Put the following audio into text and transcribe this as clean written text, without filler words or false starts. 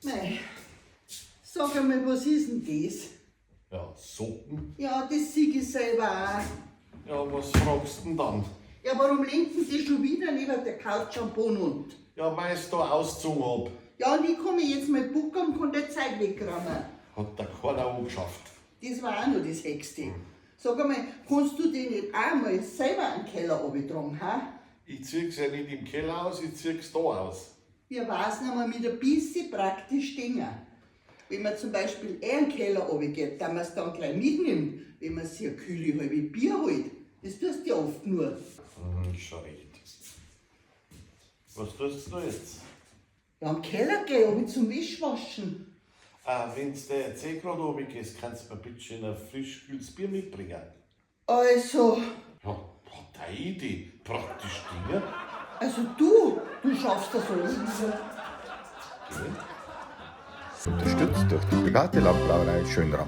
Mei, sag einmal, was ist denn das? Ja, Socken. Ja, das sieh ich selber auch. Ja, was fragst denn dann? Ja, warum lenken die schon wieder neben der Couch am Boden und? Ja, weil ich's da ausgezogen hab. Ja, und ich komme jetzt mit Buckel und kann die Zeit wegräumen. Hat der keiner angeschafft. Das war auch noch das Höchste. Sag einmal, kannst du den nicht auch mal selber einen Keller runtertragen, ha? Ich zieh's ja nicht im Keller aus, ich zieh's da aus. Wir war's noch mal mit ein bisschen praktisch Dinge. Wenn man zum Beispiel eh einen Keller runtergeht, dann man's dann gleich mitnimmt, wenn man sich eine kühle halbe Bier holt. Das tust du ja oft nur. Ist schon recht. Was tust du da jetzt? Ja, am Keller geh ich runter zum Wischwaschen. Ah, wenn's dir jetzt eh grad runtergehst, kannst du mir bitte schön ein frisch kühles Bier mitbringen. Also, Ja, hat deine Idee. Praktisch Dinge. also du schaffst das alles. Gell? Unterstützt durch die private Landbrauerei Schönram.